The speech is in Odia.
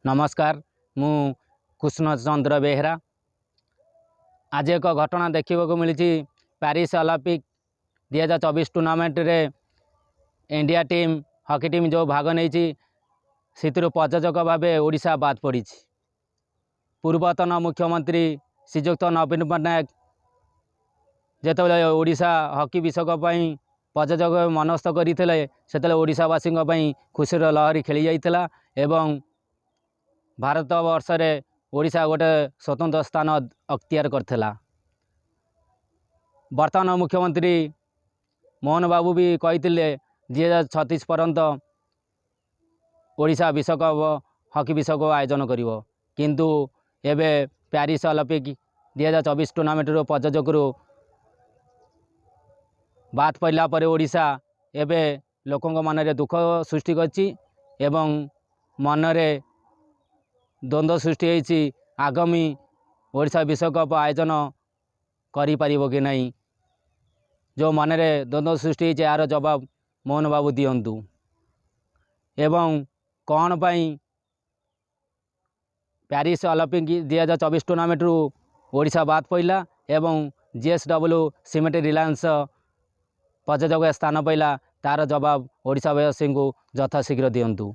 ନମସ୍କାର, ମୁଁ କୃଷ୍ଣଚନ୍ଦ୍ର ବେହେରା। ଆଜି ଏକ ଘଟଣା ଦେଖିବାକୁ ମିଳିଛି। ପ୍ୟାରିସ୍ ଅଲିମ୍ପିକ୍ 2024 ଟୁର୍ଣ୍ଣାମେଣ୍ଟରେ ଇଣ୍ଡିଆ ଟିମ୍, ହକି ଟିମ୍ ଯେଉଁ ଭାଗ ନେଇଛି, ସେଥିରୁ ପ୍ରଯୋଜକ ଭାବେ ଓଡ଼ିଶା ବାଦ ପଡ଼ିଛି। ପୂର୍ବତନ ମୁଖ୍ୟମନ୍ତ୍ରୀ ଶ୍ରୀଯୁକ୍ତ ନବୀନ ପଟ୍ଟନାୟକ ଯେତେବେଳେ ଓଡ଼ିଶା ହକି ବିଶ୍ୱକପ୍ ପାଇଁ ପ୍ରଯୋଜକ ମନସ୍ଥ କରିଥିଲେ, ସେତେବେଳେ ଓଡ଼ିଶାବାସୀଙ୍କ ପାଇଁ ଖୁସିର ଲହରୀ ଖେଳି ଯାଇଥିଲା ଏବଂ ଭାରତ ବର୍ଷରେ ଓଡ଼ିଶା ଗୋଟେ ସ୍ୱତନ୍ତ୍ର ସ୍ଥାନ ଅକ୍ତିଆର କରିଥିଲା। ବର୍ତ୍ତମାନ ମୁଖ୍ୟମନ୍ତ୍ରୀ ମୋହନ ବାବୁ ବି କହିଥିଲେ, 2036 ପର୍ଯ୍ୟନ୍ତ ଓଡ଼ିଶା ବିଶ୍ୱକପ୍, ହକି ବିଶ୍ୱକପ୍ ଆୟୋଜନ କରିବ। କିନ୍ତୁ ଏବେ ପ୍ୟାରିସ୍ ଅଲିମ୍ପିକ୍ 2024 ଟୁର୍ଣ୍ଣାମେଣ୍ଟରୁ ପ୍ରଯୋଜକରୁ ବାଦ ପଡ଼ିଲା ପରେ ଓଡ଼ିଶା ଏବେ ଲୋକଙ୍କ ମନରେ ଦୁଃଖ ସୃଷ୍ଟି କରିଛି ଏବଂ ମନରେ ଦ୍ୱନ୍ଦ୍ୱ ସୃଷ୍ଟି ହେଇଛି, ଆଗାମୀ ଓଡ଼ିଶା ବିଶ୍ୱକପ୍ ଆୟୋଜନ କରିପାରିବ କି ନାହିଁ। ଯେଉଁ ମନରେ ଦ୍ୱନ୍ଦ୍ୱ ସୃଷ୍ଟି ହେଇଛି, ଏହାର ଜବାବ ମୋହନ ବାବୁ ଦିଅନ୍ତୁ ଏବଂ କ'ଣ ପାଇଁ ପ୍ୟାରିସ୍ ଅଲିମ୍ପିକ୍ 2024 ଟୁର୍ଣ୍ଣାମେଣ୍ଟରୁ ଓଡ଼ିଶା ବାଦ ପଡ଼ିଲା ଏବଂ ଜେଏସ୍ଡବ୍ଲ୍ୟୁ ସିମେଣ୍ଟ ରିଲାଏନ୍ସ ପ୍ରଯୋଜକ ସ୍ଥାନ ପାଇଲା, ତା'ର ଜବାବ ଓଡ଼ିଶାବାସୀଙ୍କୁ ଯଥାଶୀଘ୍ର ଦିଅନ୍ତୁ।